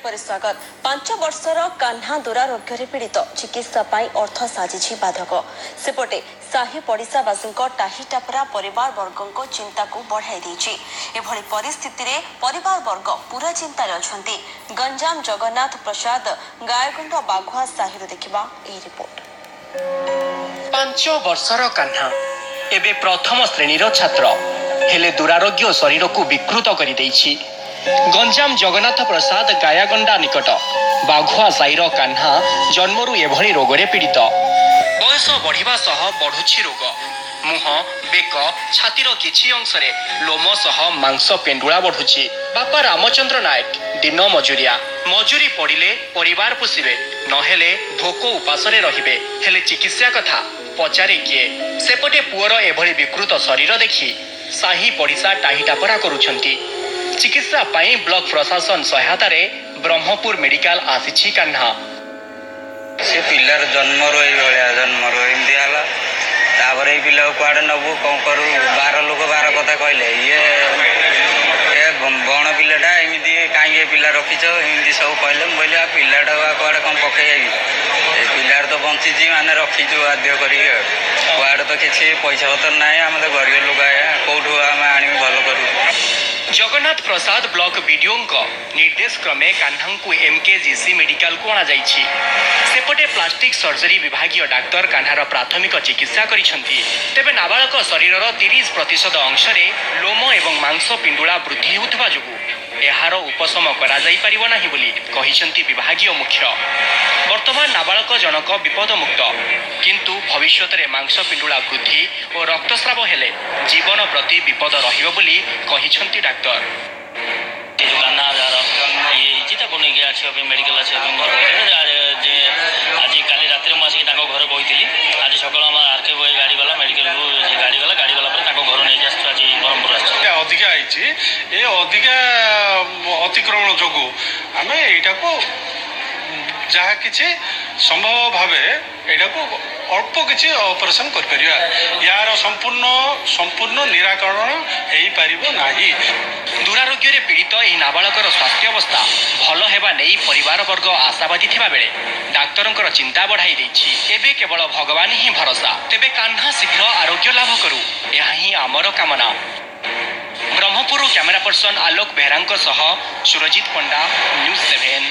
ପରେ ସ୍ୱାଗତ। 5 ବର୍ଷର କାହ୍ନା ଦୁରାରୋଗ୍ୟରେ ପୀଡ଼ିତ। ଚିକିତ୍ସା ପାଇଁ ଅର୍ଥ ସାଜିଛି ବାଧକ। ସେପଟେ ସାହି ପଡ଼ିଶାବାସୀଙ୍କ ଟାହି ଟାପରା ପରିବାର ବର୍ଗଙ୍କ ଚିନ୍ତାକୁ ବଢ଼ାଇ ଦେଇଛି। ଏଭଳି ପରିସ୍ଥିତିରେ ପରିବାର ବର୍ଗ ପୁରା ଚିନ୍ତାରେ ଅଛନ୍ତି। ଗଞ୍ଜାମ ଜଗନ୍ନାଥ ପ୍ରସାଦ ଗାୟଗଣ୍ଡ ବାଘୁଆ ସାହିରୁ ଦେଖିବା ଏହି ରିପୋର୍ଟ। 5 ବର୍ଷର କାହ୍ନା ଏବେ ପ୍ରଥମ ଶ୍ରେଣୀର ଛାତ୍ର। ହେଲେ ଦୁରାରୋଗ୍ୟ ଶରୀରକୁ ବିକୃତ କରିଦେଇଛି। ଗଞ୍ଜାମ ଜଗନ୍ନାଥ ପ୍ରସାଦ ଗାୟାଗଣ୍ଡା ନିକଟ ବାଘୁଆ ସାହିର କାହ୍ନା ଜନ୍ମରୁ ଏଭଳି ରୋଗରେ ପୀଡ଼ିତ। ବୟସ ବଢ଼ିବା ସହ ବଢ଼ୁଛି ରୋଗ। ମୁହଁ, ବେକ, ଛାତିର କିଛି ଅଂଶରେ ଲୋମ ସହ ମାଂସ ପେଣ୍ଡୁଳା ବଢ଼ୁଛି। ବାପା ରାମଚନ୍ଦ୍ର ନାୟକ ଦିନ ମଜୁରିଆ। ମଜୁରୀ ପଡ଼ିଲେ ପରିବାର ପୋଷିବେ, ନହେଲେ ଭୋକ ଉପାସରେ ରହିବେ। ହେଲେ ଚିକିତ୍ସା କଥା ପଚାରେ କିଏ? ସେପଟେ ପୁଅର ଏଭଳି ବିକୃତ ଶରୀର ଦେଖି ସାହି ପଡ଼ିଶା ଟାହି ଟାପରା କରୁଛନ୍ତି। ଚିକିତ୍ସା ପାଇଁ ବ୍ଲକ ପ୍ରଶାସନ ସହାୟତାରେ ବ୍ରହ୍ମପୁର ମେଡିକାଲ ଆସିଛି କାହ୍ନା। ସେ ପିଲାର ଜନ୍ମରୁ ଏଇଭଳିଆ, ଜନ୍ମରୁ ଏମିତି ହେଲା। ତାପରେ ଏଇ ପିଲାକୁ କୁଆଡ଼େ ନେବୁ, କ'ଣ କରିବୁ? ବାର ଲୋକ ବାର କଥା କହିଲେ, ଇଏ ଏ ବଣ ପିଲାଟା, ଏମିତି କାହିଁକି ଏ ପିଲା ରଖିଛ, ଏମିତି ସବୁ କହିଲେ। ମୁଁ କହିଲି, ଆଉ ପିଲାଟାକୁ ଆଉ କୁଆଡ଼େ କ'ଣ ପକେଇବି? ଏ ପିଲାର ତ ବଞ୍ଚିଛି, ମାନେ ରଖିଛୁ ବାଧ୍ୟ କରିକି। ଆଉ କୁଆଡ଼େ ତ କିଛି ପଇସା ପତ୍ର ନାହିଁ, ଆମେ ତ ଗରିବ ଲୋକ ଆଜ୍ଞା, କେଉଁଠୁ ଆମେ ଆଣିବୁ ଭଲ କରିବୁ? ଜଗନ୍ନାଥ ପ୍ରସାଦ ବ୍ଲକ ବିଡିଓଙ୍କ ନିର୍ଦ୍ଦେଶ କ୍ରମେ କାହ୍ନାଙ୍କୁ ଏମକେଜିସି ମେଡିକାଲକୁ ଅଣାଯାଇଛି। ସେପଟେ ପ୍ଲାଷ୍ଟିକ ସର୍ଜରୀ ବିଭାଗୀୟ ଡାକ୍ତର କାହ୍ନାର ପ୍ରାଥମିକ ଚିକିତ୍ସା କରିଛନ୍ତି। ତେବେ ନାବାଳକ ଶରୀରର 30% ଅଂଶରେ ଲୋମ ଏବଂ ମାଂସ ପିଣ୍ଡୁଳା ବୃଦ୍ଧି ହେଉଥିବା ଯୋଗୁଁ ଏହାର ଉପଶମ କରାଯାଇପାରିବ ନାହିଁ ବୋଲି କହିଛନ୍ତି ବିଭାଗୀୟ ମୁଖ୍ୟ। ବର୍ତ୍ତମାନ ନାବାଳକ ଜଣକ ବିପଦମୁକ୍ତ, କିନ୍ତୁ ଭବିଷ୍ୟତରେ ମାଂସ ପିଣ୍ଡୁଳା ବୃଦ୍ଧି ଓ ରକ୍ତସ୍ରାବ ହେଲେ ଜୀବନ ପ୍ରତି ବିପଦ ରହିବ ବୋଲି କହିଛନ୍ତି ଡାକ୍ତର। ଏ ଯେଉଁ କାହ୍ନା, ଯାହାର ଇଏ ହେଇଛି, ତାକୁ ନେଇକି ଆସିବା ପାଇଁ, ମେଡ଼ିକାଲ ଆସିବା ପାଇଁ ମୋର କହିଥିଲେ ଯେ ଆଜି କାଲି ରାତିରେ ମୁଁ ଆସିକି ତାଙ୍କ ଘରେ କହିଥିଲି। ଆଜି ସକାଳୁ ଆମ ଆର୍ କେ ବୟ ଗାଡ଼ି ଗଲା ମେଡ଼ିକାଲକୁ। ସେ ଗାଡ଼ି ଗଲା, ଗାଡ଼ି ଗଲା ପରେ ତାଙ୍କ ଘରୁ ନେଇକି ଆସିଛୁ, ଆଜି ବ୍ରହ୍ମପୁର ଆସିଛୁ। ଅଧିକା ହେଇଛି। ଏ ଅଧିକା ଅତିକ୍ରମଣ ଯୋଗୁଁ ଆମେ ଏଇଟାକୁ ଯାହା କିଛି ସମ୍ଭବ ଭାବେ ଏଇଟାକୁ ଅଳ୍ପ କିଛି ଅପରେସନ୍ କରିପାରିବା। ୟାର ସମ୍ପୂର୍ଣ୍ଣ ନିରାକରଣ ହେଇପାରିବ ନାହିଁ। ଦୁରାରୋଗ୍ୟରେ ପୀଡ଼ିତ ଏହି ନାବାଳକର ସ୍ୱାସ୍ଥ୍ୟାବସ୍ଥା ଭଲ ହେବା ନେଇ ପରିବାର ବର୍ଗ ଆଶାବାଦୀ ଥିବା ବେଳେ ଡାକ୍ତରଙ୍କର ଚିନ୍ତା ବଢ଼ାଇ ଦେଇଛି। ଏବେ କେବଳ ଭଗବାନ ହିଁ ଭରସା। ତେବେ କାହ୍ନା ଶୀଘ୍ର ଆରୋଗ୍ୟ ଲାଭ କରୁ, ଏହା ହିଁ ଆମର କାମନା। ବ୍ରହ୍ମପୁରରୁ କ୍ୟାମେରା ପର୍ସନ ଆଲୋକ ବେହେରାଙ୍କ ସହ ସୁରଜିତ ପଣ୍ଡା, ନ୍ୟୁଜ୍ 7।